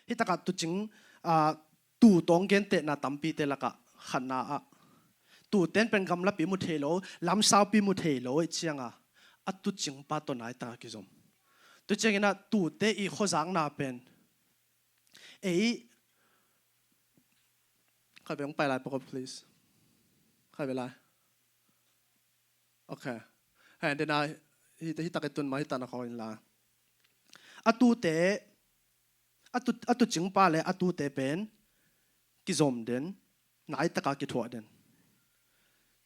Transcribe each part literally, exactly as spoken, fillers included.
Hi takah tuucing, ah, tuu tawng gentehna tampite lakah khatna ah, tuute in pen gamlapi mu thei lo, lamsaupi mu thei lo ahih ciangah a tuucingpa tawh naitak a kizom. Tua ciangin ah tuute i khuazakna pen ei, khat vei hong pai lai pawh ko please. Khat vei lai. Ok. Hei, dena hi, hi tak i tun mah hi tak na khaw in la. A tuute, a tu, a tuucingpa le a tuute pen kizom den, naitak a kithuah den.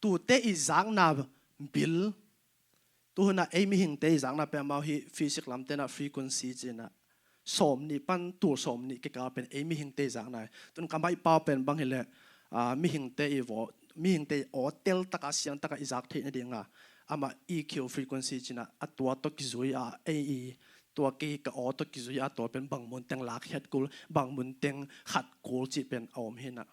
Tuute i zakna bil, tu hunah ei mihingte i zakna pen amau hi physics lamte in ah frequency ci-in ah sawmnih pan tul sawmnih kikal pen ei mihingte i zakna hi. Tun ka maihpa pen bang hileh, ah, mihingte i vaw, mihingte i aw teltak a siangtak a i zak theih nading a amah E Q frequency ci-in ah, a tua tawh kizui a ei i tua kei ka aw tawh kizui a tua pen bang mun teng lakkhiat kul, bang mun teng khat kul cih pen a om hi in ah.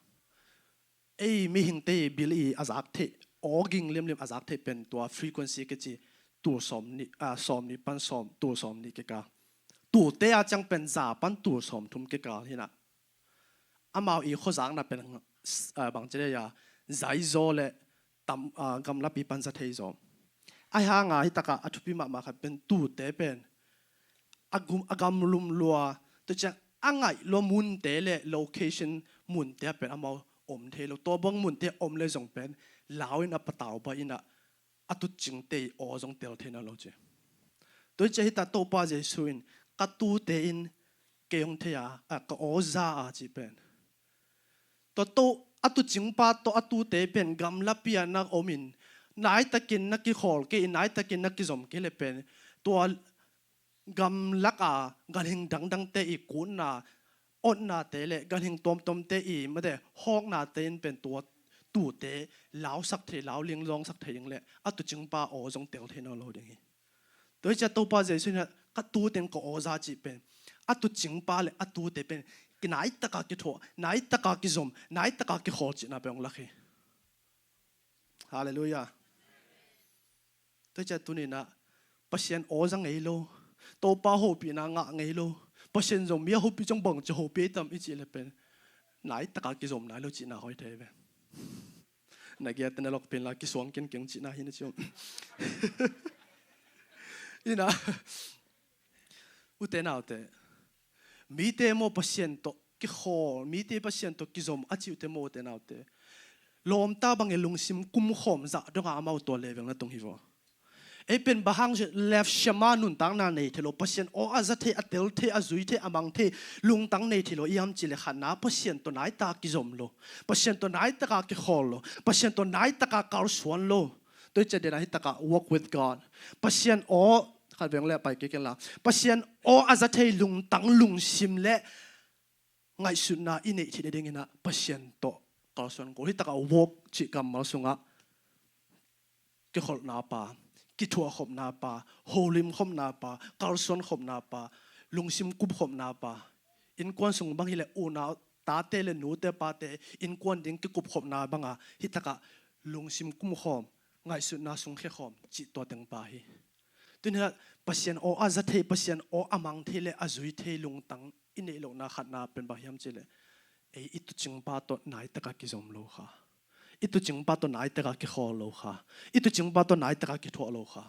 Ei mihingte i bil i a zak theih, aw ging liamliam a zak theih pen tua frequency kici tul sawmnih, ah, sawmnih pan sawm, tul sawmnih kikal. Tuute a ciang pen za pan tul sawmthum kikal hi in ah. Amau i khuazakna pen, ah, bang ci le a, zaizaw le tam, ah, gamlapi pan za thei zaw. Ahi hangah hi takah a thupi mahmah khat pen tuute pen a gum, a gam lum lua, tua ciang a ngaih lua munte le location munte ah pen amau om thei lo. Tua bang munte om le zong pen lau in a patau bai in ah a tuucingte i aw zong tel thei nawn lo ci. Tua hi ciah hi ta Topa Jesu in ka tuute in kei hong thei a, a, ka aw za a cih pen. Tua to a tuucingpa tawh a tuute pen gamlapi ah na om in, naitakin na kikhawl kei in, naitakin na kizom kei le pen tua gamlak a ganhing dangdangte i kutna, otnate le ganhing tuamtuamte i mate hawknate in pen tua tuute lausak thei, lau linglawngsak thei ding le a tuucingpa aw zong tel thei nawn lo ding hi. Tua hi ciah Topa Jesu in ka tuute in ka aw za cih pen a tuucingpa le a tuute pen kinaitaka kithuah, naitaka kizom, naitaka kikhawl cihna pen hong lak hi. Halleluiah. Tua hi ciah tuni in ah Pasian aw za ngei lo, Topa hopihna ngah ngei lo, Pasian zong mi a hopih ciang bang ci hopih tam i cih le pen naitaka kizom nai lo cihna hoi thei ve. Na giat na lok pen la kisuang kenkeng cihna hi na ci om. Hi na. Ute naute, mite maw Pasian tawh kikhawl, mite Pasian tawh kizom a cih ute maw ute naute, lawmta bangin lungsim kumkhawm zah donga amau tua level na tung hi vaw. Ei pen bang hang lef siama nuntakna nei thei lo, Pasian aw a za thei, a tel thei, a zui thei, a mang thei lungtang nei thei lo i hiam cih le khatna Pasian tawh naitaka kizom lo, Pasian tawh naitaka kikhawl lo, Pasian tawh naitaka kalsuan lo. Tua hi ciah dena hi takah walk with God. Pasian aw, khat veng le pai kei ken la. Pasian aw a za thei lungtang lungsim le ngaihsutna i neih theih nading in ah Pasian tawh kalsuan kul. Hi takah walk cih kammal sungah kikholhna pa, kithuahkhopna pa, holim khopna pa, kalsuan khopna pa, lungsim kupkhopna pa. Innkuan sung bang hileh unau tate le nute pate innkuan ding kikupkhopna banga hi takah lungsim kumkhawm, ngaihsutna sungkhiakhawm cih tua teng pa hi. Tuni ah Pasian aw a za thei, Pasian aw a mang thei le a zui thei lungtang i neih lohna khatna pen bang hiam cih leh ei i tuucingpa tawh naitaka kizom lo kha, i tuucingpa tawh naitaka kikhawl lo kha, i tuucingpa tawh naitaka kithuah lo kha.